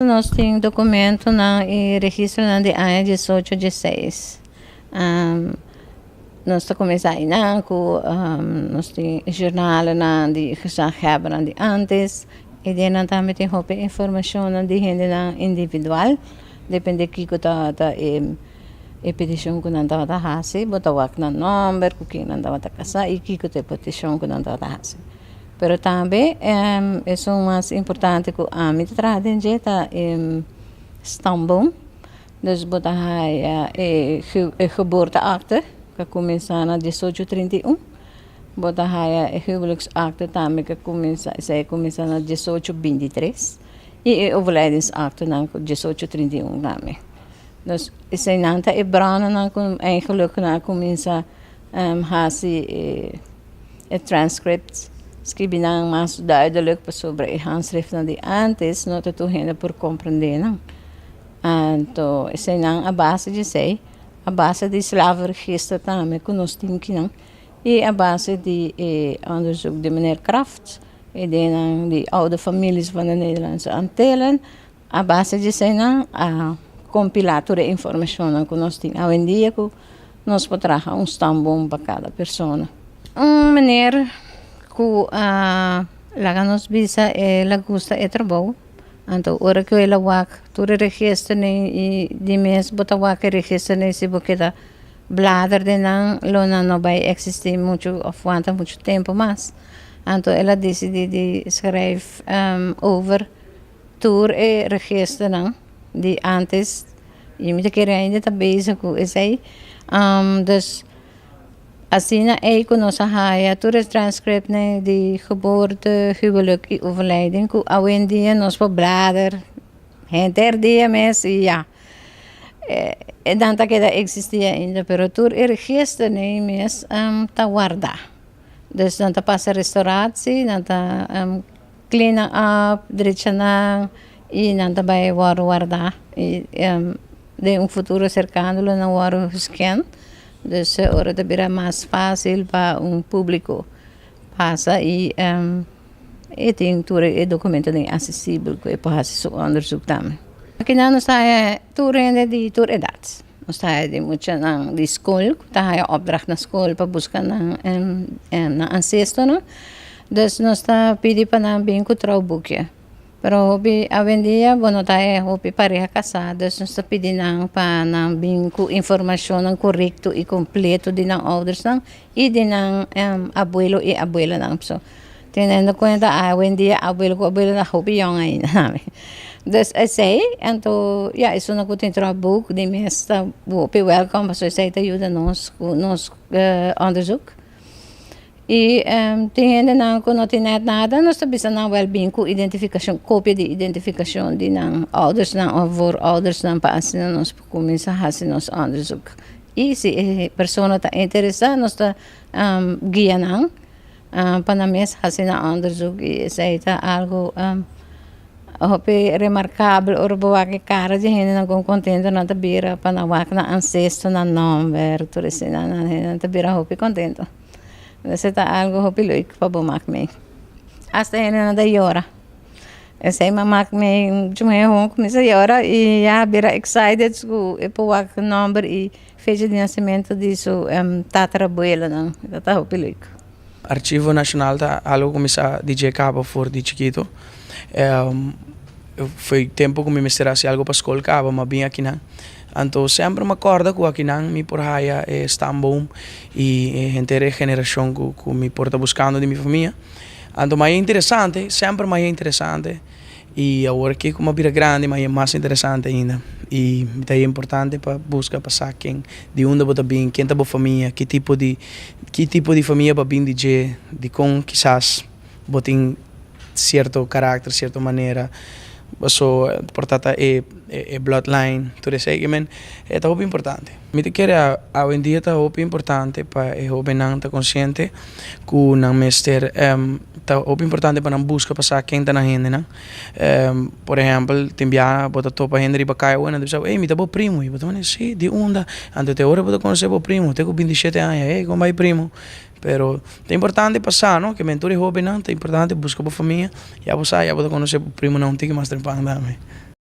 Nos tin dokumentonan i registronan di aña 1816. Nos ta kuminsá einan ku nos tin journalnan di gezaghebbernan di ántes i den nan tambe tin hopi informashonnan di hendenan individual, depende kiko tabata e petishon ku nan tabata hasi, bo ta wak nan nòmber, ku ken nan tabata kasá i kiko ta e petishon ku nan tabata hasi. Pero tambe esun mas importante ku ami ta traha den dje ta e stamboom. Dus bo ta haya e geboorteakte ku a kuminsá na 1831. Bo ta haya e huwelijksakte tambe ku a kuminsá, esei a kuminsá na 1823. I e overlijdensaktenan ku 1831 tambe. Dus eseinan ta e bronnan ku eigenlijk nan a kuminsá hasi e transcripts, skribi nan mas duidelijk pasobra e handschriftnan di ántes no ta tur hende por komprendé nan. Anto eseinan a base di esei, a base di slavenregister tambe ku nos tin kinan i a base di e onderzoek di meneer Kraft i den di oude families van de Nederlandse Antillen, a base di eseinan a kompilá tur e informashonnan ku nos tin awendia ku nos por traha un stamboom pa kada persona. Un meneer ku a laga nos bisa el a gusta e trabou. Anto ora ku el a wak tur e registernan i di mes bo ta wak e registernan si bo keda blader den nan lo nan no bai eksistí muchu òf wanta muchu tempu mas. Anto el a disidí di skrijf over tur e registernan di ántes i mi ta kere ainda ta bezig ku esei. Dus asina ei ku nos a haya tur e transcriptnan di geboorte, huwelijk i overlijden ku awendia nos por blader henter dia mes i ya. E nan ta keda eksistí ainda pero tur e registernan mes ta wardá. Dus nan ta pasa restauratie, nan ta clean nan up, drecha nan i nan ta bai wòrdu wardá i den un futuro serkano lo nan wòrdu gescan. Dus ora ta bira mas fásil pa un públiko pasa i e tin tur e dokumentonan aksesibel ku e por hasi su òndersuk tambe. Akinan nos ta haña tur hende di tur edat. Nos ta haña di muchanan di skol ku ta haña opdracht na skol pa buska nan nan ansestronan. Dus nos ta pidi pa nan bin ku trouwboekje. Pero hopi awendia bo no ta e hopi pareha kasá, dus nos ta pidi nan pa nan bin ku informashonnan korekto i kompleto di nan oudersnan i di nan abuelo i abuelanan. So, teniendo kuenta awendia abuelo ku abuela ta hopi yòn ainda. Dus esei, anto ya esunnan ku tin trouwboek di mes ta hopi wèlkòm pasobra esei ta yuda nos ku nos onderzoek. I tin hendenan ku no tin nèt nada, nos ta bisa nan wèl bin ku identifikashon, kopia di identifikashon di nan oudersnan òf vooroudersnan pa asina nos por kuminsá hasi nos òndersuk. I si e persona ta interesá nos ta guia nan pa nan mes hasi nan òndersuk i esei ta algu hopi remarkabel ora bo wak e kara di hendenan kon kontento nan ta bira pa nan wak nan ansestro, nan nòmber, tur esei nan ta bira hopi kontento. Esei ta algu hopi leuk pa bo mak mei. Asta hendenan ta yora. Esei mi a mak mei muchu muhé hon kuminsá yora i ya bira excited ku e por wak nòmber i fecha di nasementu di su tatarabuelonan. E ta hopi leuk. Archivo Nashonal ta algu ku mi sa di dje kaba for di chikitu. Foi tempu ku mi mester hasi algu pa skol kaba, mi a bin akinan. Anto semper mi a kòrda ku akinan mi por haya e stamboom i e henter e generashon ku mi por ta buskando di mi famia. Anto mi a haya interesante, semper mi a haya interesante i awor ke ku mi a bira grandi mi a haya mas interesante ainda. I mi ta haya importante pa buska pa sa ken di unda bo ta bin, ken ta bo famia, ki tipo di ki tipo di famia bo a bin di dje, dikon kisas bo tin sierto karakter, sierto manera. Paso por ta ta e e bloodline tur esei ke men e ta hopi importante. Mi ta kere awendia ta hopi importante pa e hobennan ta konsiente ku nan mester ta hopi importante pa nan buska pa sa ken ta nan hendenan. Por ehèmpel tin biaha bo ta topa hende riba kaya awe nan ta bisa bo ey mi ta bo primo i bo ta manda si di unda anto te ora bo ta konosé bo primo te ku 27 aña ey kon bai primo. Pero ta importante pa sa no, ke men tur e hobennan ta importante buska bo famia, ya bo sa ya bo ta konosé bo primonan un tiki mas trempan tambe.